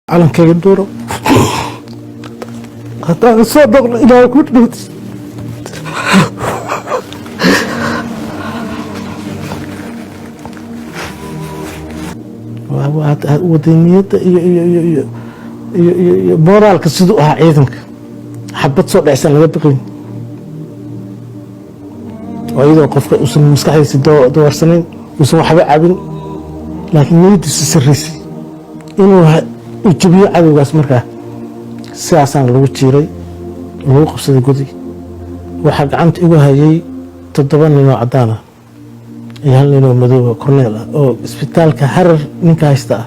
Calankayga duuro haddaan soo noqno, Ilaahay ku dhowti. Wadaniyadda iyo mooraalka siduu ahaa ciidanka, xabad soo dhecsan laga baqayn oo iyadoo qofka uusan maskaxdiisa doorsanayn, uusan waxba cabin, laakiin niyadiisu sarraysay inuu u jabiyo cadowgaas. Markaa sidaasaan lagu jiiray, lagu qabsaday gudi. Waxaa gacanta igu hayay 7 nin oo caddaan ah iyo hal nin oo madooba, korneel ah oo isbitaalka Harar ninka haysta ah,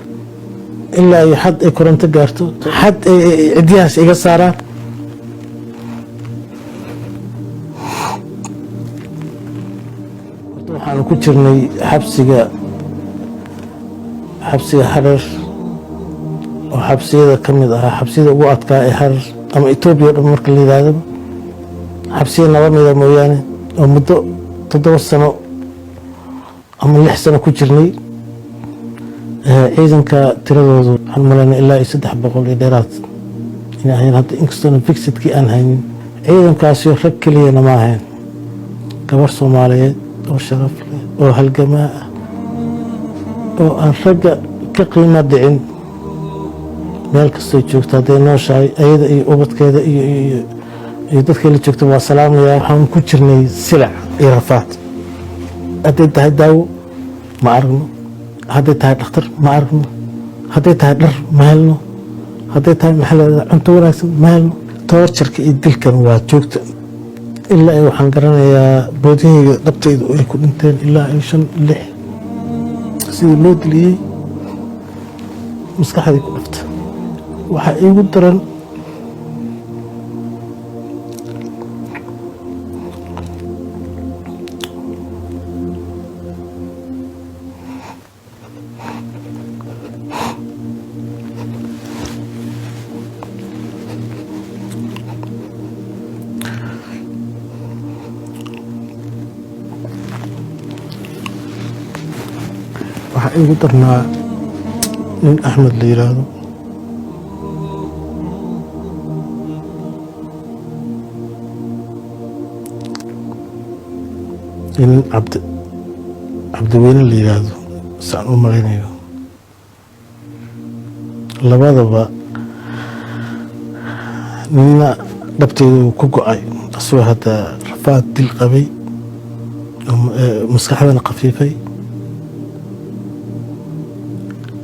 ilaa iyo xad ay koronto gaarto, xad ay cidyahaas iga saaraan. Horta waxaanu ku jirnay xabsiga Harar, oo xabsiyada ka mid ahaa xabsiyada ugu adkaa ee Harar ama Etoobiya o dhan marka la yidhaahdaba, xabsiya naba mida mooyaane, oo muddo 7 sano ama 6 sano ku jirnay. Ciidanka tiradoodu waxaan malaynaa ilaa iyo 300 iyo dheeraad inay ahayn hadda, inkastoona fixedkii aan haynin. Ciidankaasi rag keliyana ma ahayn, gabar Soomaaliyeed oo sharaf leh oo halgamaa ah oo aan ragga ka qiimo dhicin, meel kastoo joogto hadday nooshahay, ayada iyo ubadkeeda iyo dadkay la joogta waa salaamaya. Waxaan ku jirnay silac iyo rafaad. Hadday tahay daawo ma aragno, hadday tahay dhakhtar ma aragno, hadday tahay dhar ma helno, hadday tahay, maxaa la, cunto wanaagsan ma helno. Tortureka iyo dilkan waa joogta. Ilaa ay waxaan garanayaa boodahayga dhabtaydu ay ku dhinteen ilaa ay shan lix, sidii loo diliyey maskaxdii ku dhafta. Waxaa iigu daran waxaa iigu darnaa nin Axmed la yiraahdo. Iyo nin Cabdiweyne la yiraahdo, saan u malaynayo. Labadaba nina dhabteedu ku go-ay, asagoo hadda rafaad dil qabay oo maskaxdana khafiifay,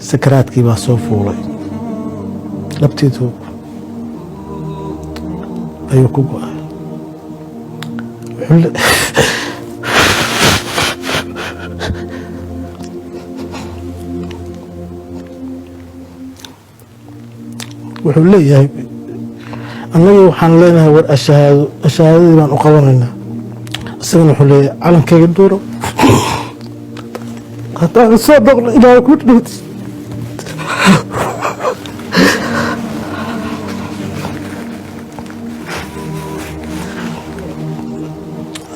sakaraadkii baa soo fuulay, dhabteedu ayuu ku go-ay. Wuxuu leeyahay, annagii waxaan leenahay, war ashahaado, ashahaadadii baan u qabanaynaa. Isagana wuxuu leeyahay, calankayga duuro haddaan soo noqno, Ilaahay ku dhowti.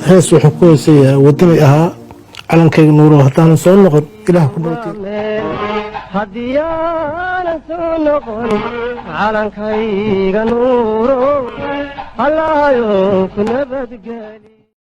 Hees wuxuu ku heesayaa wadanay ahaa, calankayga nuuro haddaanan soo noqon, Ilaah ku dhowti. Haddii aanan soo noqon, calankayga nuuro, Allahayow ku nabadgeli.